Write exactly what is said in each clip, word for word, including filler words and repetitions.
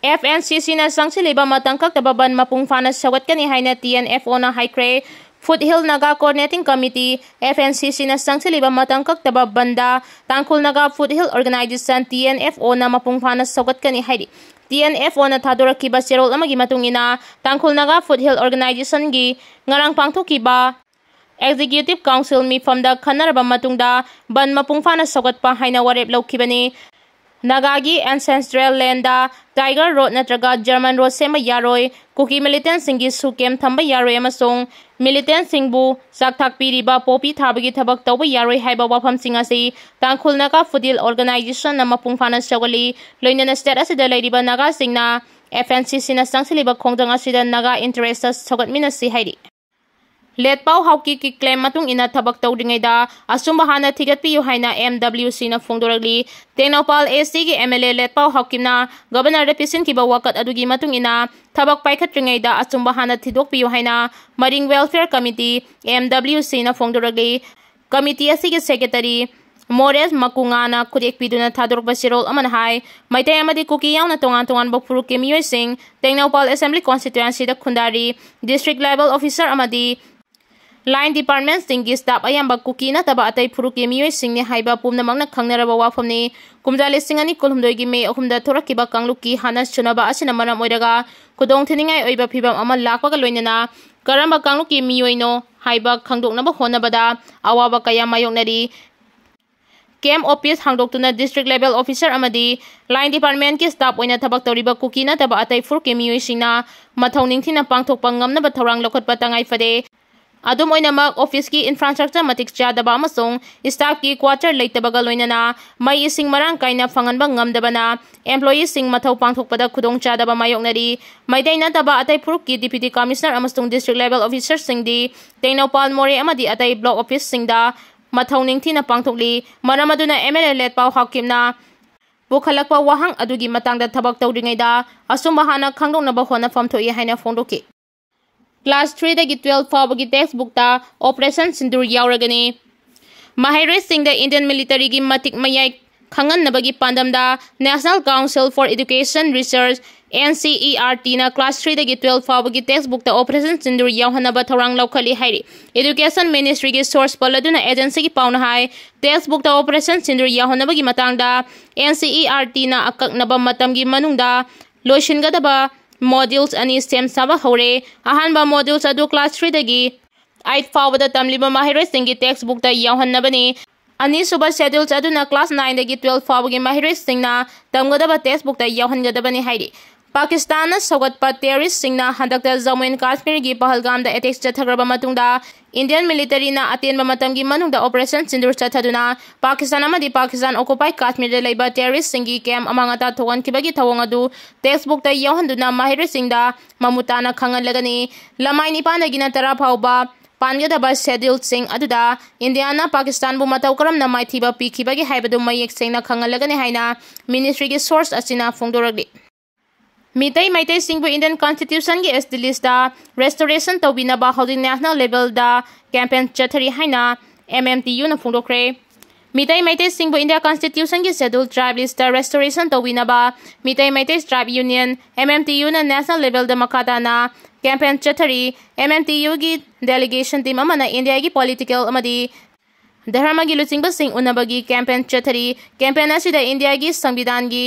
F N C ꯁꯤꯅ ꯆꯪꯁꯤꯜꯂꯤꯕ ꯃꯇꯝ ꯀꯛꯇꯕ ꯕꯟ ꯃꯄꯨꯡ ꯐꯥꯅ ꯁꯧꯒꯠꯀꯅꯤ ꯍꯥꯏꯅ ꯇꯤ ꯑꯦꯟ ꯑꯦꯐ ꯑꯣꯅ ꯍꯥꯏꯈ꯭ꯔꯦ꯫ Foothill Naga Coordinating Committee, F N C ꯁꯤꯅ ꯆꯪꯁꯤꯜꯂꯤꯕ ꯃꯇꯝ ꯀꯛꯇꯕ ꯕꯟꯗ Tangkhul Naga foothill organisation, T N F ꯑꯣꯅ ꯃꯄꯨꯡ ꯐꯥꯅ ꯁꯧꯒꯠꯀꯅꯤ ꯍꯥꯏꯔꯤ꯫ ꯇꯤ ꯑꯦꯟ ꯑꯦꯐ ꯑꯣꯅ ꯊꯥꯗꯣꯔꯛꯈꯤꯕ ꯆꯦꯔꯣꯜ ꯑꯃꯒꯤ ꯃꯇꯨꯡ ꯏꯟꯅ, ꯇꯥꯡꯈꯨꯜ ꯅꯥꯒꯥ ꯐꯨꯠꯍꯤꯜ ꯑꯣꯔꯒꯅꯥꯏꯖꯦꯁꯟꯒꯤ ꯉꯔꯥꯡ ꯄꯥꯡꯊꯣꯛꯈꯤꯕ ꯑꯦꯛꯖꯤꯀ꯭ꯌꯨꯇꯤꯚ ꯀꯥꯎꯟꯁꯤꯜ ꯃꯤꯐꯝꯗ ꯈꯟꯅꯔꯕ ꯃꯇꯨꯡꯗ ꯕꯟ ꯃꯄꯨꯡ ꯐꯥꯅ ꯁꯧꯒꯠꯄ ꯍꯥꯏꯅ ꯋꯥꯔꯦꯞ ꯂꯧꯈꯤꯕꯅꯤ꯫ ꯅꯥꯒꯥꯒꯤ ꯑꯦꯟꯁꯦꯟꯁꯇ꯭ꯔꯦꯜ ꯂꯦꯟꯗ ꯇꯥꯏꯒꯔ ꯔꯣꯗ ꯅꯠꯇ꯭ꯔꯒ ꯖꯔꯃꯟ ꯔꯣꯗ ꯁꯦꯝꯕ ꯌꯥꯔꯣꯏ, ꯀꯨꯀꯤ ꯃꯤꯂꯤꯇꯦꯟꯁꯤꯡꯒꯤ ꯁꯨ ꯀꯦꯝ ꯊꯝꯕ ꯌꯥꯔꯣꯏ ꯑꯃꯁꯨꯡ ꯃꯤꯂꯤꯇꯦꯟꯁꯤꯡꯕꯨ ꯆꯥꯛ ꯊꯥꯛꯄꯤꯔꯤꯕ ꯄꯣꯄꯤ ꯊꯥꯕꯒꯤ ꯊꯕꯛ ꯇꯧꯕ ꯌꯥꯔꯣꯏ ꯍꯥꯏꯕ ꯋꯥꯐꯝꯁꯤꯡ ꯑꯁꯤ ꯇꯥꯡꯈꯨꯜ ꯅꯥꯒꯥ ꯐꯨꯠꯍꯤꯜ ꯑꯣꯔꯒꯅꯥꯏꯖꯦꯁꯟꯅ ꯃꯄꯨꯡ ꯐꯥꯅ ꯁꯧꯒꯠꯂꯤ꯫ ꯂꯣꯏꯅꯅ ꯁ꯭ꯇꯦꯠ ꯑꯁꯤꯗ ꯂꯩꯔꯤꯕ ꯅꯥꯒꯥꯁꯤꯡꯅ ꯑꯦꯐ ꯑꯦꯟ ꯁꯤ ꯁꯤꯅ ꯆꯪꯁꯤꯜꯂꯤꯕ ꯈꯣꯡꯖꯪ ꯑꯁꯤꯗ ꯅꯥꯒꯥ ꯏꯟꯇꯔꯦꯁꯇ ꯁꯧꯒꯠꯃꯤꯟꯅꯁꯤ ꯍꯥꯏꯔꯤ꯫ ꯂꯦꯠꯄꯥꯎ ꯍꯥꯎꯀꯤꯞꯀꯤ ꯀ꯭ꯂꯦꯝ ꯃꯇꯨꯡ ꯏꯟꯅ ꯊꯕꯛ ꯇꯧꯗ꯭ꯔꯤꯉꯩꯗ ꯑꯆꯨꯝꯕ ꯍꯥꯟꯅ ꯊꯤꯒꯠꯄꯤꯌꯨ ꯍꯥꯏꯅ ꯑꯦꯝ ꯗꯕ꯭ꯂꯤꯌꯨ ꯁꯤꯅ ꯐꯣꯡꯗꯣꯔꯛꯂꯤ꯫ ꯇꯦꯡꯅꯧꯄꯥꯜ ꯑꯦꯁ ꯇꯤꯒꯤ ꯑꯦꯝ ꯑꯦꯜ ꯑꯦ ꯂꯦꯠꯄꯥꯎ ꯍꯥꯎꯀꯤꯞꯅ ꯒꯕꯔꯅꯔꯗ ꯄꯤꯁꯤꯟꯈꯤꯕ ꯋꯥꯀꯠ ꯑꯗꯨꯒꯤ ꯃꯇꯨꯡ ꯏꯟꯅ ꯊꯕꯛ ꯄꯥꯏꯈꯠꯇ꯭ꯔꯤꯉꯩꯗ ꯑꯆꯨꯝꯕ ꯍꯥꯟꯅ ꯊꯤꯗꯣꯛꯄꯤꯌꯨ ꯍꯥꯏꯅ ꯃꯔꯤꯡ ꯋꯦꯜꯐꯤꯌꯔ ꯀꯃꯤꯇꯤ, ꯑꯦꯝ ꯗꯕ꯭ꯂꯤꯌꯨ ꯁꯤꯅ ꯐꯣꯡꯗꯣꯔꯛꯂꯤ꯫ ꯀꯃꯤꯇꯤ ꯑꯁꯤꯒꯤ ꯁꯦꯀ꯭ꯔꯦꯇꯔꯤ ꯃꯣꯔꯦꯁ ꯃꯀꯨꯉꯥꯅ ꯈꯨꯠꯌꯦꯛ ꯄꯤꯗꯨꯅ ꯊꯥꯗꯣꯔꯛꯄ ꯆꯦꯔꯣꯜ ꯑꯃꯅ ꯍꯥꯏ, ꯃꯩꯇꯩ ꯑꯃꯗꯤ ꯀꯨꯀꯤ ꯌꯥꯎꯅ ꯇꯣꯉꯥꯟ ꯇꯣꯉꯥꯟꯕ ꯐꯨꯔꯨꯞꯀꯤ ꯃꯤꯑꯣꯏꯁꯤꯡ ꯇꯦꯡꯅꯧꯄꯥꯜ ꯑꯦꯁꯦꯝꯕ꯭ꯂꯤ ꯀꯣꯟꯁꯇꯤꯇ꯭ꯋꯦꯟꯁꯤꯗ ꯈꯨꯟꯗꯥꯔꯤ꯫ ꯗꯤꯁꯇ꯭ꯔꯤꯛ ꯂꯦꯚꯦꯜ ꯑꯣꯐꯤꯁꯔ ꯑꯃꯗꯤ ꯂꯥꯏꯟ ꯗꯤꯄꯥꯔꯠꯃꯦꯟꯁꯤꯡꯒꯤ ꯁ꯭ꯇꯥꯐ ꯑꯌꯥꯝꯕ ꯀꯨꯀꯤ ꯅꯠꯇꯕ ꯑꯇꯩ ꯐꯨꯔꯨꯞꯀꯤ ꯃꯤꯑꯣꯏꯁꯤꯡꯅꯤ ꯍꯥꯏꯕ ꯄꯨꯝꯅꯃꯛꯅ ꯈꯪꯅꯔꯕ ꯋꯥꯐꯝꯅꯤ꯫ ꯀꯨꯝꯖꯥ ꯂꯤꯁꯤꯡ ꯑꯅꯤ ꯀꯨꯟꯍꯨꯝꯗꯣꯏꯒꯤ ꯃꯦ ꯑꯍꯨꯝꯗ ꯊꯣꯔꯛꯈꯤꯕ ꯀꯥꯡꯂꯨꯞꯀꯤ ꯍꯥꯟꯅ ꯁꯨꯅꯕ ꯑꯁꯤꯅ ꯃꯔꯝ ꯑꯣꯏꯔꯒ ꯈꯨꯗꯣꯡ ꯊꯤꯅꯤꯡꯉꯥꯏ ꯑꯣꯏꯕ ꯐꯤꯕꯝ ꯑꯃ ꯂꯥꯛꯄꯒ ꯂꯣꯏꯅꯅ ꯀꯔꯝꯕ ꯀꯥꯡꯂꯨꯞꯀꯤ ꯃꯤꯑꯣꯏꯅꯣ ꯍꯥꯏꯕ ꯈꯪꯗꯣꯛꯅꯕ ꯍꯣꯠꯅꯕꯗ ꯑꯋꯥꯕ ꯀꯌꯥ ꯃꯥꯌꯣꯛꯅꯔꯤ꯫ ꯀꯦꯝꯞ ꯑꯣꯐꯤꯁ ꯍꯥꯡꯗꯣꯛꯇꯨꯅ ꯗꯤꯁꯇ꯭ꯔꯤꯛ ꯂꯦꯚꯦꯜ ꯑꯣꯐꯤꯁꯔ ꯑꯃꯗꯤ ꯂꯥꯏꯟ ꯗꯤꯄꯥꯔꯠꯃꯦꯟꯀꯤ ꯁ꯭ꯇꯥꯐ ꯑꯣꯏꯅ ꯊꯕꯛ ꯇꯧꯔꯤꯕ ꯀꯨꯀꯤ ꯅꯠꯇꯕ ꯑꯇꯩ ꯐꯨꯔꯨꯞꯀꯤ ꯃꯤꯑꯣꯏꯁꯤꯡꯅ ꯃꯊꯧ ꯅꯤꯡꯊꯤꯅ ꯄꯥꯡꯊꯣꯛꯄ ꯉꯝꯅꯕ ꯊꯧꯔꯥꯡ ꯂꯧꯈꯠꯄ ꯇꯉꯥꯏ ꯐꯗꯦ꯫ ꯑꯗꯨꯝ ꯑꯣꯏꯅꯃꯛ, ꯑꯣꯐꯤꯁꯀꯤ ꯏꯟꯐ꯭ꯔꯥꯁ꯭ꯇ꯭ꯔꯛꯆꯔ ꯃꯇꯤꯛ ꯆꯥꯗꯕ ꯑꯃꯁꯨꯡ ꯁ꯭ꯇꯥꯐꯀꯤ ꯀ꯭ꯋꯥꯇꯔ ꯂꯩꯇꯕꯒ ꯂꯣꯏꯅꯅ ꯃꯩ ꯏꯁꯤꯡ ꯃꯔꯥꯡ ꯀꯥꯏꯅ ꯐꯪꯍꯟꯕ ꯉꯝꯗꯕꯅ ꯑꯦꯝꯄ꯭ꯂꯣꯌꯤꯁꯤꯡ ꯃꯊꯧ ꯄꯥꯡꯊꯣꯛꯄꯗ ꯈꯨꯗꯣꯡꯆꯥꯗꯕ ꯃꯥꯌꯣꯛꯅꯔꯤ꯫ ꯃꯩꯇꯩ ꯅꯠꯇꯕ ꯑꯇꯩ ꯐꯨꯔꯨꯞꯀꯤ ꯗꯤꯄ꯭ꯌꯨꯇꯤ ꯀꯃꯤꯁꯅꯔ ꯑꯃꯁꯨꯡ ꯗꯤꯁꯇ꯭ꯔꯤꯛ ꯂꯦꯚꯦꯜ ꯑꯣꯐꯤꯁꯔꯁꯤꯡꯗꯤ ꯇꯦꯡꯅꯧꯄꯥꯜ, ꯃꯣꯔꯦ ꯑꯃꯗꯤ ꯑꯇꯩ ꯕ꯭ꯂꯣꯛ ꯑꯣꯐꯤꯁꯁꯤꯡꯗ ꯃꯊꯧ ꯅꯤꯡꯊꯤꯅ ꯄꯥꯡꯊꯣꯛꯂꯤ꯫ ꯃꯔꯝ ꯑꯗꯨꯅ ꯑꯦꯝ ꯑꯦꯜ ꯑꯦ ꯂꯦꯠꯄꯥꯎ ꯍꯥꯎꯀꯤꯞꯅ ꯄꯨꯈꯠꯂꯛꯄ ꯋꯥꯍꯪ ꯑꯗꯨꯒꯤ ꯃꯇꯥꯡꯗ ꯊꯕꯛ ꯇꯧꯗ꯭ꯔꯤꯉꯩꯗ ꯑꯆꯨꯝꯕ ꯍꯥꯟꯅ ꯈꯪꯗꯣꯛꯅꯕ ꯍꯣꯠꯅꯐꯝ ꯊꯣꯛꯏ ꯍꯥꯏꯅ ꯐꯣꯡꯗꯣꯛꯈꯤ꯫ ꯀ꯭ꯂꯥꯁ ꯊ꯭ꯔꯤꯗꯒꯤ ꯇꯨꯋꯦꯜꯐ ꯐꯥꯎꯕꯒꯤ ꯇꯦꯛꯁ ꯕꯨꯛꯇ ꯑꯣꯄꯔꯦꯁꯟ ꯁꯤꯟꯗꯨꯔ ꯌꯥꯎꯔꯒꯅꯤ꯫ ꯃꯍꯩꯔꯣꯏꯁꯤꯡꯗ ꯏꯟꯗꯤꯌꯟ ꯃꯤꯂꯤꯇꯔꯤꯒꯤ ꯃꯇꯤꯛ ꯃꯌꯥꯏ ꯈꯪꯍꯟꯅꯕꯒꯤ ꯄꯥꯟꯗꯝꯗ National Council for Education Research, N C E R T ꯅ class three ꯗꯒꯤ twelve ꯐꯥꯎꯕꯒꯤ textbook ꯇ Operation Sindoor ꯌꯥꯎꯍꯟꯅꯕ ꯊꯧꯔꯥꯡ ꯂꯧꯈꯠꯂꯤ ꯍꯥꯏꯔꯤ꯫ Education Ministry ꯒꯤ source ꯄꯜꯂꯗꯨꯅ agency ꯒꯤ ꯄꯥꯎꯅ ꯍꯥꯏ, textbook ꯇ Operation Sindoor ꯌꯥꯎꯍꯟꯅꯕꯒꯤ ꯃꯇꯥꯡꯗ N C E R T ꯅ ꯑꯀꯛꯅꯕ ꯃꯇꯝꯒꯤ ꯃꯅꯨꯡꯗ ꯂꯣꯏꯁꯤꯟꯒꯗꯕ modules ꯑꯅꯤ ꯁꯦꯝ ꯁꯥꯕ ꯍꯧꯔꯦ꯫ ꯑꯍꯥꯟꯕ modules ꯑꯗꯨ class three ꯗꯒꯤ eight ꯐꯥꯎꯕꯗ ꯇꯝꯂꯤꯕ ꯃꯍꯩꯔꯣꯏꯁꯤꯡꯒꯤ textbook ꯇ ꯌꯥꯎꯍꯟꯅꯕꯅꯤ꯫ ꯑꯅꯤꯁꯨꯕ schedules ꯑꯗꯨꯅ class nine ꯗꯒꯤ twelve ꯐꯥꯎꯕꯒꯤ ꯃꯍꯩꯔꯣꯏꯁꯤꯡꯅ ꯇꯝꯒꯗꯕ textbook ꯇ ꯌꯥꯎꯍꯟꯒꯗꯕꯅꯤ ꯍꯥꯏꯔꯤ꯫ ꯄꯥꯀꯤꯁꯇꯥꯟꯅ ꯁꯧꯒꯠꯄ terrorist ꯁꯤꯡꯅ ꯍꯟꯗꯛꯇ ꯖꯝꯃꯨ and ꯀꯥꯁꯃꯤꯔꯒꯤ ꯄꯍꯜꯒꯥꯝꯗ attack ꯆꯠꯊꯈ꯭ꯔꯕ ꯃꯇꯨꯡꯗ Indian military ꯅ ꯑꯇꯦꯟꯕ ꯃꯇꯝꯒꯤ ꯃꯅꯨꯡꯗ Operation Sindoor ꯆꯠꯊꯗꯨꯅ ꯄꯥꯀꯤꯁꯇꯥꯟ ꯑꯃꯗꯤ ꯄꯥꯀꯤꯁꯇꯥꯟ occupied ꯀꯥꯁꯃꯤꯔꯗ ꯂꯩꯕ terrorist ꯁꯤꯡꯒꯤ camp ꯑꯃꯥꯡ ꯑꯇꯥ ꯊꯣꯛꯍꯟꯈꯤꯕꯒꯤ ꯊꯧꯑꯣꯡ ꯑꯗꯨ textbook ꯇ ꯌꯥꯎꯍꯟꯗꯨꯅ ꯃꯍꯩꯔꯣꯏꯁꯤꯡꯗ ꯃꯃꯨꯠ ꯇꯥꯅ ꯈꯪꯍꯜꯂꯒꯅꯤ꯫ ꯂꯃꯥꯏ ꯅꯤꯄꯥꯟꯗꯒꯤꯅ ꯇꯔꯥ ꯐꯥꯎꯕ ꯄꯥꯟꯒꯗꯕ schedules ꯁꯤꯡ ꯑꯗꯨꯗ ꯏꯟꯗꯤꯌꯥꯅ ꯄꯥꯀꯤꯁꯇꯥꯟꯕꯨ ꯃꯇꯧ ꯀꯔꯝꯅ ꯃꯥꯏꯊꯤꯕ ꯄꯤꯈꯤꯕꯒꯦ ꯍꯥꯏꯕꯗꯨ ꯃꯌꯦꯛ ꯁꯦꯡꯅ ꯈꯪꯍꯜꯂꯒꯅꯤ ꯍꯥꯏꯅ ministry ꯒꯤ source ꯑꯁꯤꯅ ꯐꯣꯡꯗꯣꯔꯛꯂꯤ꯫ ꯃꯤꯇꯩ ꯃꯩꯇꯩꯁꯤꯡꯕꯨ Indian Constitution ꯒꯤ S T list ꯇ restoration ꯇꯧꯕꯤꯅꯕ ꯍꯧꯖꯤꯛ national level ꯗ campaign ꯆꯠꯊꯔꯤ ꯍꯥꯏꯅ M M T U ꯅ ꯐꯣꯡꯗꯣꯛꯈ꯭ꯔꯦ꯫ ꯃꯤꯇꯩ ꯃꯩꯇꯩꯁꯤꯡꯕꯨ India Constitution ꯒꯤ Scheduled Tribe list ꯇ restoration ꯇꯧꯕꯤꯅꯕ Meitei Meitei Tribe Union, M M T U ꯅ national level ꯗ ꯃꯈꯥ ꯇꯥꯅ campaign ꯆꯠꯊꯔꯤ꯫ M M T U ꯒꯤ delegation team ꯑꯃꯅ ꯏꯟꯗꯤꯌꯥꯒꯤ political ꯑꯃꯗꯤ ꯙꯔꯃꯒꯤ ꯂꯨꯆꯤꯡꯕꯁꯤꯡ ꯎꯅꯕꯒꯤ campaign ꯆꯠꯊꯔꯤ꯫ Campaign ꯑꯁꯤꯗ ꯏꯟꯗꯤꯌꯥꯒꯤ ꯁꯪꯕꯤꯙꯥꯟꯒꯤ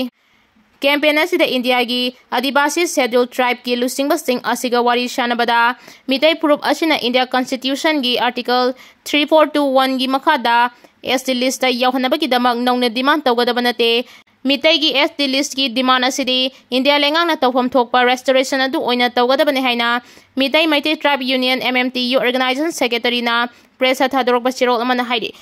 campaign ꯑꯁꯤꯗ ꯏꯟꯗꯤꯌꯥꯒꯤ ꯑꯥꯗꯤꯕꯥꯁꯤ Scheduled Tribe ꯀꯤ ꯂꯨꯆꯤꯡꯕꯁꯤꯡ ꯑꯁꯤꯒ ꯋꯥꯔꯤ ꯁꯥꯅꯕꯗ ꯃꯤꯇꯩ ꯐꯨꯔꯨꯞ ꯑꯁꯤꯅ India Constitution ꯒꯤ Article three four two one ꯒꯤ ꯃꯈꯥꯗ S T list ꯇ ꯌꯥꯎꯍꯟꯅꯕꯒꯤꯗꯃꯛ ꯅꯧꯅ demand ꯇꯧꯒꯗꯕ ꯅꯠꯇꯦ꯫ ꯃꯤꯇꯩꯒꯤ S T list ꯀꯤ demand ꯑꯁꯤꯗꯤ ꯏꯟꯗꯤꯌꯥ ꯂꯩꯉꯥꯛꯅ ꯇꯧꯐꯝ ꯊꯣꯛꯄ restoration ꯑꯗꯨ ꯑꯣꯏꯅ ꯇꯧꯒꯗꯕꯅꯤ ꯍꯥꯏꯅ Meitei Meitei Tribe Union, M M T U organization secretary ꯅ press ꯇ ꯊꯥꯗꯣꯔꯛꯄ ꯆꯦꯔꯣꯜ ꯑꯃꯅ ꯍꯥꯏꯔꯤ꯫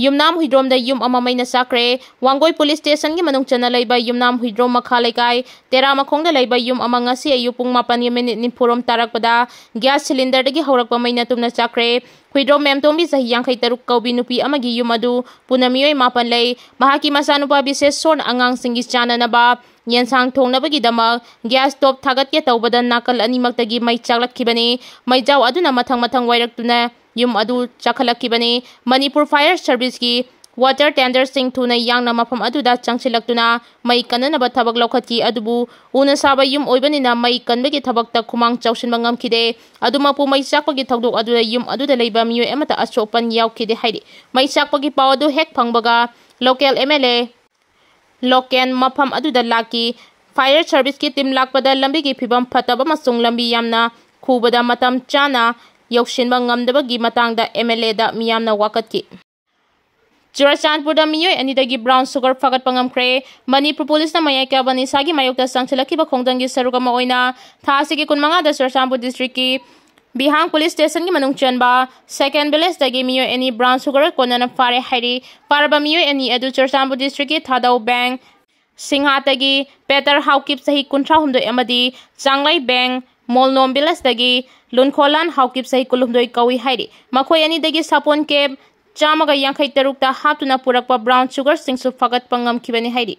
ꯌꯨꯝꯅꯥꯝ ꯍꯨꯏꯗ꯭ꯔꯣꯝꯗ ꯌꯨꯝ ꯑꯃ ꯃꯩꯅ ꯆꯥꯛꯈ꯭ꯔꯦ꯫ ꯋꯥꯡꯒꯣꯏ police station ꯒꯤ ꯃꯅꯨꯡ ꯆꯟꯅ ꯂꯩꯕ ꯌꯨꯝꯅꯥꯝ ꯍꯨꯏꯗ꯭ꯔꯣꯝ ꯃꯈꯥ ꯂꯩꯀꯥꯏ ꯇꯦꯔꯥ ꯃꯈꯣꯡꯗ ꯂꯩꯕ ꯌꯨꯝ ꯑꯃ ꯉꯁꯤ ꯑꯌꯨꯛ ꯄꯨꯡ ꯃꯥꯄꯟꯒꯤ minute ꯅꯤꯐꯨꯔꯣꯝ ꯇꯥꯔꯛꯄꯗ gas cylinder ꯗꯒꯤ ꯍꯧꯔꯛꯄ ꯃꯩꯅ ꯇꯨꯝꯅ ꯆꯥꯛꯈ꯭ꯔꯦ꯫ ꯍꯨꯏꯗ꯭ꯔꯣꯝ ꯃꯦꯝꯇꯣꯝꯕꯤ ꯆꯍꯤ ꯌꯥꯡꯈꯩ ꯇꯔꯨꯛ ꯀꯧꯕꯤ ꯅꯨꯄꯤ ꯑꯃꯒꯤ ꯌꯨꯝ ꯑꯗꯨ ꯄꯨꯟꯅ ꯃꯤꯑꯣꯏ ꯃꯥꯄꯟ ꯂꯩ꯫ ꯃꯍꯥꯛꯀꯤ ꯃꯆꯥꯅꯨꯄꯥ ꯕꯤꯁꯦꯁꯣꯔꯅ ꯑꯉꯥꯡꯁꯤꯡꯒꯤ ꯆꯥꯅꯅꯕ ꯌꯦꯟꯁꯥꯡ ꯊꯣꯡꯅꯕꯒꯤꯗꯃꯛ gas stove ꯊꯥꯒꯠꯀꯦ ꯇꯧꯕꯗ ꯅꯥꯀꯜ ꯑꯅꯤꯃꯛꯇꯒꯤ ꯃꯩ ꯆꯥꯛꯂꯛꯈꯤꯕꯅꯤ꯫ ꯃꯩꯖꯥꯎ ꯑꯗꯨꯅ ꯃꯊꯪ ꯃꯊꯪ ꯋꯥꯏꯔꯛꯇꯨꯅ ꯌꯨꯝ ꯑꯗꯨ ꯆꯥꯛꯈꯠꯂꯛꯈꯤꯕꯅꯤ꯫ ꯃꯅꯤꯄꯨꯔ Fire Service ꯀꯤ water tankerꯁꯤꯡ ꯊꯨꯅ ꯌꯥꯡꯅ ꯃꯐꯝ ꯑꯗꯨꯗ ꯆꯪꯁꯤꯜꯂꯛꯇꯨꯅ ꯃꯩ ꯀꯟꯅꯅꯕ ꯊꯕꯛ ꯂꯧꯈꯠꯈꯤ꯫ ꯑꯗꯨꯕꯨ ꯎꯅ ꯁꯥꯕ ꯌꯨꯝ ꯑꯣꯏꯕꯅꯤꯅ ꯃꯩ ꯀꯟꯕꯒꯤ ꯊꯕꯛꯇ ꯈꯨꯃꯥꯡ ꯆꯥꯎꯁꯤꯟꯕ ꯉꯝꯈꯤꯗꯦ꯫ ꯑꯗꯨꯃꯛꯄꯨ ꯃꯩ ꯆꯥꯛꯄꯒꯤ ꯊꯧꯗꯣꯛ ꯑꯗꯨꯗ ꯌꯨꯝ ꯑꯗꯨꯗ ꯂꯩꯕ ꯃꯤꯑꯣꯏ ꯑꯃꯠꯇ ꯑꯁꯣꯛ ꯑꯄꯟ ꯌꯥꯎꯈꯤꯗꯦ ꯍꯥꯏꯔꯤ꯫ ꯃꯩ ꯆꯥꯛꯄꯒꯤ ꯄꯥꯎ ꯑꯗꯨ ꯍꯦꯛ ꯐꯪꯕꯒ local MLA ꯂꯣꯀꯦꯟ ꯃꯐꯝ ꯑꯗꯨꯗ ꯂꯥꯛꯈꯤ꯫ Fire serviceꯀꯤ team ꯂꯥꯛꯄꯗ ꯂꯝꯕꯤꯒꯤ ꯐꯤꯕꯝ ꯐꯠꯇꯕ ꯑꯃꯁꯨꯡ ꯂꯝꯕꯤ ꯌꯥꯝꯅ ꯈꯨꯕꯗ ꯃꯇꯝ ꯆꯥꯅ ꯌꯧꯁꯤꯟꯕ ꯉꯝꯗꯕꯒꯤ ꯃꯇꯥꯡꯗ MLAꯗ ꯃꯤꯌꯥꯝꯅ ꯋꯥꯀꯠꯈꯤ꯫ ꯆꯨꯔꯆꯥꯟꯄꯨꯔꯗ ꯃꯤꯑꯣꯏ ꯑꯅꯤꯗꯒꯤ brown sugar ꯐꯥꯒꯠꯄ ꯉꯝꯈ꯭ꯔꯦ꯫ ꯃꯅꯤꯄꯨꯔ ꯄꯨꯂꯤꯁꯅ ꯃꯌꯥꯏ ꯀꯥꯕ ꯅꯤꯁꯥꯒꯤ ꯃꯥꯌꯣꯛꯇ ꯆꯪꯁꯤꯜꯂꯛꯈꯤꯕ ꯈꯣꯡꯖꯪꯒꯤ ꯁꯔꯨꯛ ꯑꯃ ꯑꯣꯏꯅ ꯊꯥ ꯑꯁꯤꯒꯤ ꯀꯨꯟꯃꯉꯥꯗ ꯆꯨꯔꯆꯥꯟꯄꯨꯔ districtꯀꯤ ꯕꯤꯍꯥꯡ police stationꯒꯤ ꯃꯅꯨꯡ ꯆꯟꯕ second villageꯇꯒꯤ ꯃꯤꯑꯣꯏ ꯑꯅꯤ brown sugar ꯀꯣꯟꯅꯅ ꯐꯥꯔꯦ ꯍꯥꯏꯔꯤ꯫ ꯐꯥꯔꯕ ꯃꯤꯑꯣꯏ ꯑꯅꯤ ꯑꯗꯨ ꯆꯨꯔꯆꯥꯟꯄꯨꯔ districtꯀꯤ ꯊꯥꯗꯧ ꯕꯦꯡ ꯁꯤꯡꯍꯥꯇꯒꯤ ꯄꯦꯇꯔ ꯍꯥꯎꯀꯤꯞ ꯆꯍꯤ ꯀꯨꯟꯊ꯭ꯔꯥꯍꯨꯝꯗꯣꯏ ꯑꯃꯗꯤ ꯆꯥꯡꯂꯩ ꯕꯦꯡ ꯃꯣꯜꯅꯣꯝ villageꯇꯒꯤ ꯂꯨꯟꯈꯣꯂꯥꯟ ꯍꯥꯎꯀꯤꯞ ꯆꯍꯤ ꯀꯨꯟꯍꯨꯝꯗꯣꯏ ꯀꯧꯏ ꯍꯥꯏꯔꯤ꯫ ꯃꯈꯣꯏ ꯑꯅꯤꯗꯒꯤ ꯁꯥꯄꯣꯟ ꯀꯦꯞ ꯆꯥꯝꯃꯒ ꯌꯥꯡꯈꯩ ꯇꯔꯨꯛꯇ ꯍꯥꯞꯇꯨꯅ ꯄꯨꯔꯛꯄ brown sugarꯁꯤꯡꯁꯨ ꯐꯥꯒꯠꯄ ꯉꯝꯈꯤꯕꯅꯤ ꯍꯥꯏꯔꯤ꯫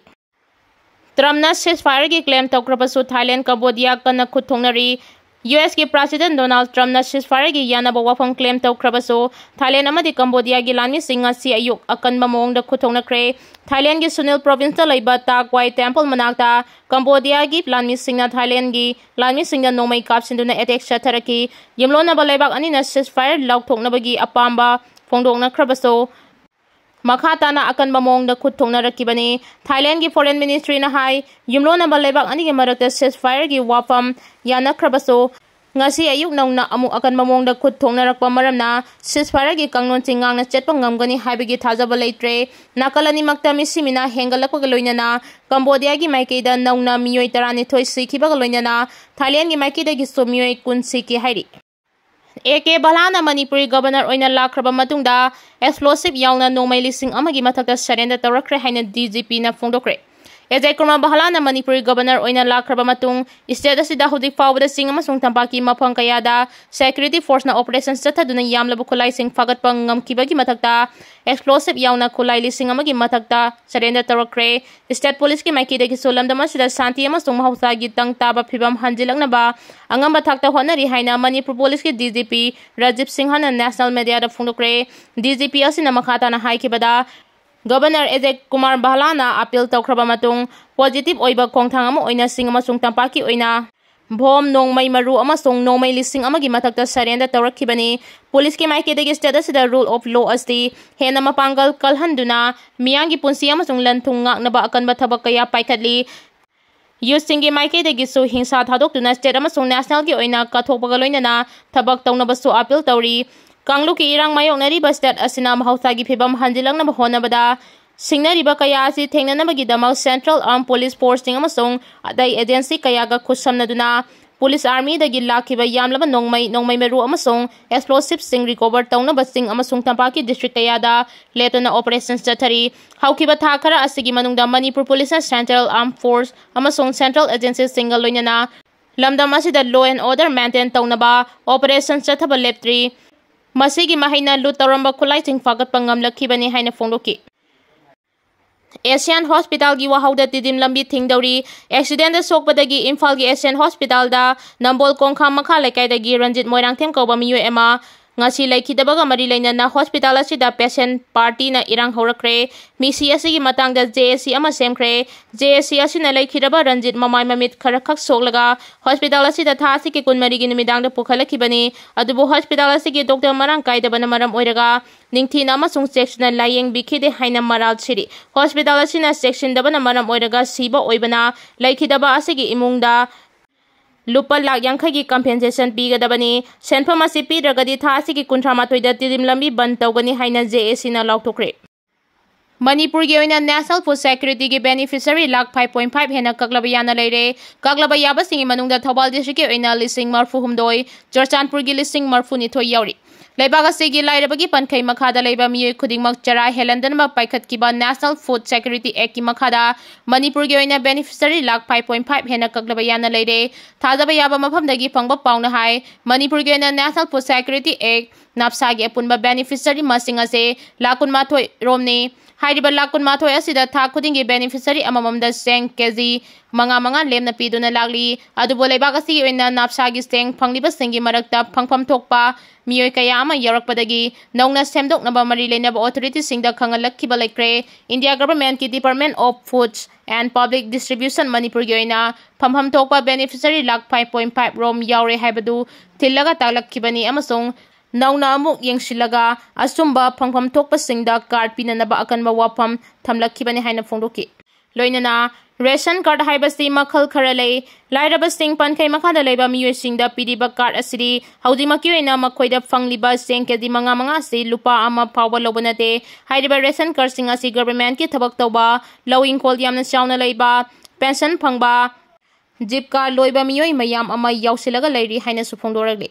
Trumpꯅ ceasefireꯒꯤ claim ꯇꯧꯈ꯭ꯔꯕꯁꯨ Thailand, Cambodia ꯀꯟꯅ ꯈꯨꯠ ꯊꯣꯡꯅꯔꯤ꯫ USꯀꯤ President Donald Trumpꯅ ceasefireꯒꯤ ꯌꯥꯅꯕ ꯋꯥꯐꯝ claim ꯇꯧꯈ꯭ꯔꯕꯁꯨ Thailand ꯑꯃꯗꯤ Cambodiaꯒꯤ ꯂꯥꯟꯃꯤꯁꯤꯡ ꯉꯁꯤ ꯑꯌꯨꯛ ꯑꯀꯟꯕ ꯃꯑꯣꯡꯗ ꯈꯨꯠ ꯊꯣꯡꯅꯈ꯭ꯔꯦ꯫ Thailandꯒꯤ Sunil Provinceꯇ ꯂꯩꯕ Ta Kwai Temple ꯃꯅꯥꯛꯇ Cambodiaꯒꯤ ꯂꯥꯟꯃꯤꯁꯤꯡꯅ Thailandꯒꯤ ꯂꯥꯟꯃꯤꯁꯤꯡꯗ ꯅꯣꯡꯃꯩ ꯀꯥꯞꯁꯤꯟꯗꯨꯅ attack ꯆꯠꯊꯔꯛꯈꯤ꯫ ꯌꯨꯝꯂꯣꯟꯅꯕ ꯂꯩꯕꯥꯛ ꯑꯅꯤꯅ ceasefire ꯂꯥꯎꯊꯣꯛꯅꯕꯒꯤ ꯑꯄꯥꯝꯕ ꯐꯣꯡꯗꯣꯛꯅꯈ꯭ꯔꯕꯁꯨ ꯃꯈꯥ ꯇꯥꯅ ꯑꯀꯟꯕ ꯃꯑꯣꯡꯗ ꯈꯨꯠ ꯊꯣꯡꯅꯔꯛꯈꯤꯕꯅꯤ꯫ Thailandꯒꯤ Foreign Ministryꯅ ꯍꯥꯏ, ꯌꯨꯝꯂꯣꯟꯅꯕ ꯂꯩꯕꯥꯛ ꯑꯅꯤꯒꯤ ꯃꯔꯛꯇ ceasefireꯒꯤ ꯋꯥꯐꯝ ꯌꯥꯅꯈ꯭ꯔꯕꯁꯨ, ꯉꯁꯤ ꯑꯌꯨꯛ ꯅꯧꯅ ꯑꯃꯨꯛ ꯑꯀꯟꯕ ꯃꯑꯣꯡꯗ ꯈꯨꯠ ꯊꯣꯡꯅꯔꯛꯄ ꯃꯔꯝꯅ ceasefireꯒꯤ ꯀꯥꯡꯂꯣꯟꯁꯤꯡ ꯉꯥꯛꯅ ꯆꯠꯄ ꯉꯝꯒꯅꯤ ꯍꯥꯏꯕꯒꯤ ꯊꯥꯖꯕ ꯂꯩꯇ꯭ꯔꯦ꯫ ꯅꯥꯀꯜ ꯑꯅꯤꯃꯛꯇ ꯃꯤꯁꯤꯃꯤꯅꯥ ꯍꯦꯟꯒꯠꯂꯛꯄꯒ ꯂꯣꯏꯅꯅ Cambodiaꯒꯤ ꯃꯥꯏꯀꯩꯗ ꯅꯧꯅ ꯃꯤꯑꯣꯏ ꯇꯔꯥꯅꯤꯊꯣꯏ ꯁꯤꯈꯤꯕꯒ ꯂꯣꯏꯅꯅ Thailandꯒꯤ ꯃꯥꯏꯀꯩꯗꯒꯤꯁꯨ ꯃꯤꯑꯣꯏ ꯀꯨꯟ ꯁꯤꯈꯤ ꯍꯥꯏꯔꯤ꯫ A K ꯕꯂꯥꯅ ꯃꯅꯤꯄꯨꯔꯒꯤ Governor ꯑꯣꯏꯅ ꯂꯥꯛꯈ꯭ꯔꯕ ꯃꯇꯨꯡꯗ explosive ꯌꯥꯎꯅ ꯅꯣꯡꯃꯩ ꯂꯤꯁꯤꯡ ꯑꯃꯒꯤ ꯃꯊꯛꯇ surrender ꯇꯧꯔꯛꯈ꯭ꯔꯦ ꯍꯥꯏꯅ DGPꯅ ꯐꯣꯡꯗꯣꯛꯈ꯭ꯔꯦ꯫ ꯑꯦꯖꯦꯛ ꯀꯨꯃꯥꯔ ꯕꯍꯂꯥꯅ ꯃꯅꯤꯄꯨꯔꯒꯤ ꯒꯕꯔꯅꯔ ꯑꯣꯏꯅ ꯂꯥꯛꯈ꯭ꯔꯕ ꯃꯇꯨꯡ, ꯁ꯭ꯇꯦꯠ ꯑꯁꯤꯗ ꯍꯧꯖꯤꯛ ꯐꯥꯎꯕꯗ ꯆꯤꯡ ꯑꯃꯁꯨꯡ ꯇꯝꯄꯥꯛꯀꯤ ꯃꯐꯝ ꯀꯌꯥꯗ ꯁꯦꯀ꯭ꯌꯨꯔꯤꯇꯤ ꯐꯣꯔꯁꯅ ꯑꯣꯄꯔꯦꯁꯟ ꯆꯠꯊꯗꯨꯅ ꯌꯥꯝꯂꯕ ꯈꯨꯠꯂꯥꯏꯁꯤꯡ ꯐꯥꯒꯠꯄ ꯉꯝꯈꯤꯕꯒꯤ ꯃꯊꯛꯇ, ꯑꯦꯛꯁꯄ꯭ꯂꯣꯁꯤꯚ ꯌꯥꯎꯅ ꯈꯨꯠꯂꯥꯏ ꯂꯤꯁꯤꯡ ꯑꯃꯒꯤ ꯃꯊꯛꯇ ꯁꯔꯦꯟꯗꯔ ꯇꯧꯔꯛꯈ꯭ꯔꯦ꯫ ꯁ꯭ꯇꯦꯠ ꯄꯨꯂꯤꯁꯀꯤ ꯃꯥꯏꯀꯩꯗꯒꯤꯁꯨ ꯂꯝꯗꯝ ꯑꯁꯤꯗ ꯁꯥꯟꯇꯤ ꯑꯃꯁꯨꯡ ꯃꯍꯧꯁꯥꯒꯤ ꯇꯪ ꯇꯥꯕ ꯐꯤꯕꯝ ꯍꯟꯖꯤꯜꯂꯛꯅꯕ ꯑꯉꯝꯕ ꯊꯥꯛꯇ ꯍꯣꯠꯅꯔꯤ ꯍꯥꯏꯅ ꯃꯅꯤꯄꯨꯔ ꯄꯨꯂꯤꯁꯀꯤ ꯗꯤ ꯖꯤ ꯄꯤ ꯔꯥꯖꯤꯕ ꯁꯤꯡꯍꯅ ꯅꯦꯁꯅꯦꯜ ꯃꯦꯗꯤꯌꯥꯗ ꯐꯣꯡꯗꯣꯛꯈ꯭ꯔꯦ꯫ ꯗꯤ ꯖꯤ ꯄꯤ ꯑꯁꯤꯅ ꯃꯈꯥ ꯇꯥꯅ ꯍꯥꯏꯈꯤꯕꯗ, ꯒꯕꯔꯅꯔ ꯑꯦꯖꯦꯛ ꯀꯨꯃꯥꯔ ꯕꯍꯂꯥꯅ ꯑꯄꯤꯜ ꯇꯧꯈ꯭ꯔꯕ ꯃꯇꯨꯡ, ꯄꯣꯖꯤꯇꯤꯚ ꯑꯣꯏꯕ ꯈꯣꯡꯊꯥꯡ ꯑꯃ ꯑꯣꯏꯅ ꯆꯤꯡ ꯑꯃꯁꯨꯡ ꯇꯝꯄꯥꯛꯀꯤ ꯑꯣꯏꯅ ꯕꯣꯝ, ꯅꯣꯡꯃꯩ ꯃꯔꯨ ꯑꯃꯁꯨꯡ ꯅꯣꯡꯃꯩ ꯂꯤꯁꯤꯡ ꯑꯃꯒꯤ ꯃꯊꯛꯇ ꯁꯔꯦꯟꯗꯔ ꯇꯧꯔꯛꯈꯤꯕꯅꯤ꯫ ꯄꯨꯂꯤꯁꯀꯤ ꯃꯥꯏꯀꯩꯗꯒꯤ ꯁ꯭ꯇꯦꯠ ꯑꯁꯤꯗ ꯔꯨꯜ ꯑꯣꯐ ꯂꯣ ꯑꯁꯤ ꯍꯦꯟꯅ ꯃꯄꯥꯡꯒꯜ ꯀꯜꯍꯟꯗꯨꯅ ꯃꯤꯌꯥꯝꯒꯤ ꯄꯨꯟꯁꯤ ꯑꯃꯁꯨꯡ ꯂꯟ ꯊꯨꯝ ꯉꯥꯛꯅꯕ ꯑꯀꯟꯕ ꯊꯕꯛ ꯀꯌꯥ ꯄꯥꯏꯈꯠꯂꯤ꯫ ꯌꯨꯠꯁꯤꯡꯒꯤ ꯃꯥꯏꯀꯩꯗꯒꯤꯁꯨ ꯍꯤꯡꯁꯥ ꯊꯥꯗꯣꯛꯇꯨꯅ ꯁ꯭ꯇꯦꯠ ꯑꯃꯁꯨꯡ ꯅꯦꯁꯅꯦꯜꯒꯤ ꯑꯣꯏꯅ ꯀꯠꯊꯣꯛꯄꯒ ꯂꯣꯏꯅꯅ ꯊꯕꯛ ꯇꯧꯅꯕꯁꯨ ꯑꯄꯤꯜ ꯇꯧꯔꯤ꯫ ꯀꯥꯡꯂꯨꯞꯀꯤ ꯏꯔꯥꯡ ꯃꯥꯌꯣꯛꯅꯔꯤꯕ ꯁ꯭ꯇꯦꯠ ꯑꯁꯤꯅ ꯃꯍꯧꯁꯥꯒꯤ ꯐꯤꯕꯝ ꯍꯟꯖꯤꯜꯂꯛꯅꯕ ꯍꯣꯠꯅꯕꯗ ꯁꯤꯡꯅꯔꯤꯕ ꯀꯌꯥ ꯑꯁꯤ ꯊꯦꯡꯅꯅꯕꯒꯤꯗꯃꯛ ꯁꯦꯟꯇ꯭ꯔꯦꯜ ꯑꯥꯔꯝ ꯄꯨꯂꯤꯁ ꯐꯣꯔꯁꯁꯤꯡ ꯑꯃꯁꯨꯡ ꯑꯇꯩ ꯑꯦꯖꯦꯟꯁꯤ ꯀꯌꯥꯒ ꯈꯨꯠꯁꯝꯅꯗꯨꯅ ꯄꯨꯂꯤꯁ ꯑꯥꯔꯃꯤꯗꯒꯤ ꯂꯥꯛꯈꯤꯕ ꯌꯥꯝꯂꯕ ꯅꯣꯡꯃꯩ, ꯅꯣꯡꯃꯩ ꯃꯔꯨ ꯑꯃꯁꯨꯡ ꯑꯦꯛꯁꯄ꯭ꯂꯣꯁꯤꯚꯁꯤꯡ ꯔꯤꯀꯣꯚꯔ ꯇꯧꯅꯕ ꯆꯤꯡ ꯑꯃꯁꯨꯡ ꯇꯝꯄꯥꯛꯀꯤ ꯗꯤꯁꯇ꯭ꯔꯤꯛ ꯀꯌꯥꯗ ꯂꯦꯞꯇꯅ ꯑꯣꯄꯔꯦꯁꯟ ꯆꯠꯊꯔꯤ꯫ ꯍꯧꯈꯤꯕ ꯊꯥ ꯈꯔ ꯑꯁꯤꯒꯤ ꯃꯅꯨꯡꯗ ꯃꯅꯤꯄꯨꯔ ꯄꯨꯂꯤꯁꯅ ꯁꯦꯟꯇ꯭ꯔꯦꯜ ꯑꯥꯔꯝ ꯐꯣꯔꯁ ꯑꯃꯁꯨꯡ ꯁꯦꯟꯇ꯭ꯔꯦꯜ ꯑꯦꯖꯦꯟꯁꯤꯁꯤꯡꯒ ꯂꯣꯏꯅꯅ ꯂꯝꯗꯝ ꯑꯁꯤꯗ law and order maintain ꯇꯧꯅꯕ ꯑꯣꯄꯔꯦꯁꯟ ꯆꯠꯊꯕ ꯂꯦꯞꯇ꯭ꯔꯤ꯫ ꯃꯁꯤꯒꯤ ꯃꯍꯩꯅ ꯂꯨꯠ ꯇꯧꯔꯝꯕ ꯈꯨꯠꯂꯥꯏꯁꯤꯡ ꯐꯥꯒꯠꯄ ꯉꯝꯂꯛꯈꯤꯕꯅꯤ ꯍꯥꯏꯅ ꯐꯣꯡꯗꯣꯛꯈꯤ꯫ ꯑꯦꯁꯤꯌꯥꯟ ꯍꯣꯁꯄꯤꯇꯥꯜꯒꯤ ꯋꯥꯍꯧꯗ ꯇꯤꯗꯤꯝ ꯂꯝꯕꯤ ꯊꯤꯡꯗꯧꯔꯤ꯫ ꯑꯦꯛꯁꯤꯗꯦꯟꯗ ꯁꯣꯛꯄꯗꯒꯤ ꯏꯝꯐꯥꯜꯒꯤ ꯑꯦꯁꯤꯌꯥꯟ ꯍꯣꯁꯄꯤꯇꯥꯜꯗ ꯅꯝꯕꯣꯜ ꯀꯣꯡꯈꯥꯝ ꯃꯈꯥ ꯂꯩꯀꯥꯏꯗꯒꯤ ꯔꯟꯖꯤꯠ ꯃꯣꯏꯔꯥꯡꯊꯦꯝ ꯀꯧꯕ ꯃꯤꯑꯣꯏ ꯑꯃ ꯉꯁꯤ ꯂꯩꯈꯤꯗꯕꯒ ꯃꯔꯤ ꯂꯩꯅꯅ ꯍꯣꯁꯄꯤꯇꯥꯜ ꯑꯁꯤꯗ ꯄꯦꯁꯦꯟ ꯄꯥꯔꯇꯤꯅ ꯏꯔꯥꯡ ꯍꯧꯔꯛꯈ꯭ꯔꯦ꯫ ꯃꯤꯁꯤ ꯑꯁꯤꯒꯤ ꯃꯇꯥꯡꯗ ꯖꯦ ꯑꯦ ꯁꯤ ꯑꯃ ꯁꯦꯝꯈ꯭ꯔꯦ꯫ ꯖꯦ ꯑꯦ ꯁꯤ ꯑꯁꯤꯅ ꯂꯩꯈꯤꯗꯕ ꯔꯟꯖꯤꯠ ꯃꯃꯥꯏ ꯃꯃꯤꯠ ꯈꯔꯈꯛ ꯁꯣꯛꯂꯒ ꯍꯣꯁꯄꯤꯇꯥꯜ ꯑꯁꯤꯗ ꯊꯥ ꯑꯁꯤꯒꯤ ꯀꯨꯟꯃꯔꯤꯒꯤ ꯅꯨꯃꯤꯗꯥꯡꯗ ꯄꯨꯈꯠꯂꯛꯈꯤꯕꯅꯤ꯫ ꯑꯗꯨꯕꯨ ꯍꯣꯁꯄꯤꯇꯥꯜ ꯑꯁꯤꯒꯤ ꯗꯣꯛꯇꯔ ꯃꯔꯥꯡ ꯀꯥꯏꯗꯕꯅ ꯃꯔꯝ ꯑꯣꯏꯔꯒ ꯅꯤꯡꯊꯤꯅ ꯑꯃꯁꯨꯡ ꯆꯦꯛꯁꯤꯟꯅ ꯂꯥꯌꯦꯡꯕꯤꯈꯤꯗꯦ ꯍꯥꯏꯅ ꯃꯔꯥꯜ ꯁꯤꯔꯤ꯫ ꯍꯣꯁꯄꯤꯇꯥꯜ ꯑꯁꯤꯅ ꯆꯦꯛꯁꯤꯟꯗꯕꯅ ꯃꯔꯝ ꯑꯣꯏꯔꯒ ꯁꯤꯕ ꯑꯣꯏꯕꯅ ꯂꯩꯈꯤꯗꯕ ꯑꯁꯤꯒꯤ ꯏꯃꯨꯡꯗ ꯂꯨꯄꯥ ꯂꯥꯈ ꯌꯥꯡꯈꯩꯒꯤ ꯀꯝꯄꯦꯟꯁꯦꯁꯟ ꯄꯤꯒꯗꯕꯅꯤ꯫ ꯁꯦꯟꯐꯝ ꯑꯁꯤ ꯄꯤꯗ꯭ꯔꯒꯗꯤ ꯊꯥ ꯑꯁꯤꯒꯤ ꯀꯨꯟꯊ꯭ꯔꯥ ꯃꯥꯊꯣꯏꯗ ꯇꯤꯗꯤꯝ ꯂꯝꯕꯤ ꯕꯟ ꯇꯧꯒꯅꯤ ꯍꯥꯏꯅ ꯖꯦ ꯑꯦ ꯁꯤꯅ ꯂꯥꯎꯊꯣꯛꯈ꯭ꯔꯦ꯫ ꯃꯅꯤꯄꯨꯔꯒꯤ ꯑꯣꯏꯅ ꯅꯦꯁꯅꯦꯜ ꯐꯨꯗ ꯁꯦꯀ꯭ꯌꯨꯔꯤꯇꯤꯒꯤ beneficiary lakh five point five ꯍꯦꯟꯅ ꯀꯛꯂꯕ ꯌꯥꯅ ꯂꯩꯔꯦ꯫ ꯀꯛꯂꯕ ꯌꯥꯕꯁꯤꯡꯒꯤ ꯃꯅꯨꯡꯗ ꯊꯧꯕꯥꯜ ꯗꯤꯁꯇ꯭ꯔꯤꯛꯀꯤ ꯑꯣꯏꯅ ꯂꯤꯁꯤꯡ ꯃꯔꯤꯐꯨ ꯍꯨꯝꯗꯣꯏ, ꯆꯨꯔꯆꯥꯟꯄꯨꯔꯒꯤ ꯂꯤꯁꯤꯡ ꯃꯔꯤꯐꯨ ꯅꯤꯊꯣꯏ ꯌꯥꯎꯔꯤ꯫ ꯂꯩꯕꯥꯛ ꯑꯁꯤꯒꯤ ꯂꯥꯏꯔꯕꯒꯤ ꯄꯟꯈꯩ ꯃꯈꯥꯗ ꯂꯩꯕ ꯃꯤꯑꯣꯏ ꯈꯨꯗꯤꯡꯃꯛ ꯆꯔꯥ ꯍꯦꯜꯍꯟꯗꯅꯕ ꯄꯥꯏꯈꯠꯈꯤꯕ National Food Security Actꯀꯤ ꯃꯈꯥꯗ ꯃꯅꯤꯄꯨꯔꯒꯤ ꯑꯣꯏꯅ beneficiary lakh five point five ꯍꯦꯟꯅ ꯀꯛꯂꯕ ꯌꯥꯅ ꯂꯩꯔꯦ꯫ ꯊꯥꯖꯕ ꯌꯥꯕ ꯃꯐꯝꯗꯒꯤ ꯐꯪꯕ ꯄꯥꯎꯅ ꯍꯥꯏ, ꯃꯅꯤꯄꯨꯔꯒꯤ ꯑꯣꯏꯅ National Food Security Act, NAFSAꯒꯤ ꯑꯄꯨꯟꯕ beneficiary ꯃꯁꯤꯡ ꯑꯁꯤ ꯂꯥꯈ ꯀꯨꯟꯃꯥꯊꯣꯏ ꯔꯣꯝꯅꯤ꯫ ꯍꯥꯏꯔꯤꯕ ꯂꯥꯈ ꯀꯨꯟꯃꯥꯊꯣꯏ ꯑꯁꯤꯗ ꯊꯥ ꯈꯨꯗꯤꯡꯒꯤ beneficiary ꯑꯃꯃꯝꯗ ꯆꯦꯡ ꯀꯦꯖꯤ ꯃꯉꯥ ꯃꯉꯥ ꯂꯦꯝꯅ ꯄꯤꯗꯨꯅ ꯂꯥꯛꯂꯤ꯫ ꯑꯗꯨꯕꯨ ꯂꯩꯕꯥꯛ ꯑꯁꯤꯒꯤ ꯑꯣꯏꯅ NAFSAꯒꯤ ꯆꯦꯡ ꯐꯪꯂꯤꯕꯁꯤꯡꯒꯤ ꯃꯔꯛꯇ ꯐꯪꯐꯝ ꯊꯣꯛꯄ ꯃꯤꯑꯣꯏ ꯀꯌꯥ ꯑꯃ ꯌꯥꯎꯔꯛꯄꯗꯒꯤ ꯅꯧꯅ ꯁꯦꯝꯗꯣꯛꯅꯕ ꯃꯔꯤ ꯂꯩꯅꯕ authorityꯁꯤꯡꯗ ꯈꯪꯍꯜꯂꯛꯈꯤꯕ ꯂꯩꯈ꯭ꯔꯦ꯫ ꯏꯟꯗꯤꯌꯥ governmentꯀꯤ Department of Foods and Public Distribution ꯃꯅꯤꯄꯨꯔꯒꯤ ꯑꯣꯏꯅ ꯐꯪꯐꯝ ꯊꯣꯛꯄ beneficiary lakh five point five ꯔꯣꯝ ꯌꯥꯎꯔꯦ ꯍꯥꯏꯕꯗꯨ ꯊꯤꯜꯂꯒ ꯇꯥꯛꯂꯛꯈꯤꯕꯅꯤ ꯑꯃꯁꯨꯡ ꯅꯧꯅ ꯑꯃꯨꯛ ꯌꯦꯡꯁꯤꯜꯂꯒ ꯑꯆꯨꯝꯕ ꯐꯪꯐꯝ ꯊꯣꯛꯄꯁꯤꯡꯗ card ꯄꯤꯅꯅꯕ ꯑꯀꯟꯕ ꯋꯥꯐꯝ ꯊꯝꯂꯛꯈꯤꯕꯅꯤ ꯍꯥꯏꯅ ꯐꯣꯡꯗꯣꯛꯈꯤ꯫ ꯂꯣꯏꯅꯅ ration card ꯍꯥꯏꯕꯁꯤ ꯃꯈꯜ ꯈꯔ ꯂꯩ꯫ ꯂꯥꯏꯔꯕꯁꯤꯡ ꯄꯟꯈꯩ ꯃꯈꯥꯗ ꯂꯩꯕ ꯃꯤꯑꯣꯏꯁꯤꯡꯗ ꯄꯤꯔꯤꯕ card ꯑꯁꯤꯗꯤ ꯍꯧꯖꯤꯛꯃꯛꯀꯤ ꯑꯣꯏꯅ ꯃꯈꯣꯏꯗ ꯐꯪꯂꯤꯕ ꯆꯦꯡ ꯀꯦꯖꯤ ꯃꯉꯥ ꯃꯉꯥ ꯑꯁꯤ ꯂꯨꯄꯥ ꯑꯃ ꯐꯥꯎꯕ ꯂꯧꯕ ꯅꯠꯇꯦ꯫ ꯍꯥꯏꯔꯤꯕ ration cardꯁꯤꯡ ꯑꯁꯤ governmentꯀꯤ ꯊꯕꯛ ꯇꯧꯕ, ꯂꯧ ꯏꯪꯈꯣꯜ ꯌꯥꯝꯅ ꯆꯥꯎꯅ ꯂꯩꯕ, pension ꯐꯪꯕ, JIBKA ꯂꯣꯏꯕ ꯃꯤꯑꯣꯏ ꯃꯌꯥꯝ ꯑꯃ ꯌꯥꯎꯁꯤꯜꯂꯒ ꯂꯩꯔꯤ ꯍꯥꯏꯅꯁꯨ ꯐꯣꯡꯗꯣꯔꯛꯂꯤ꯫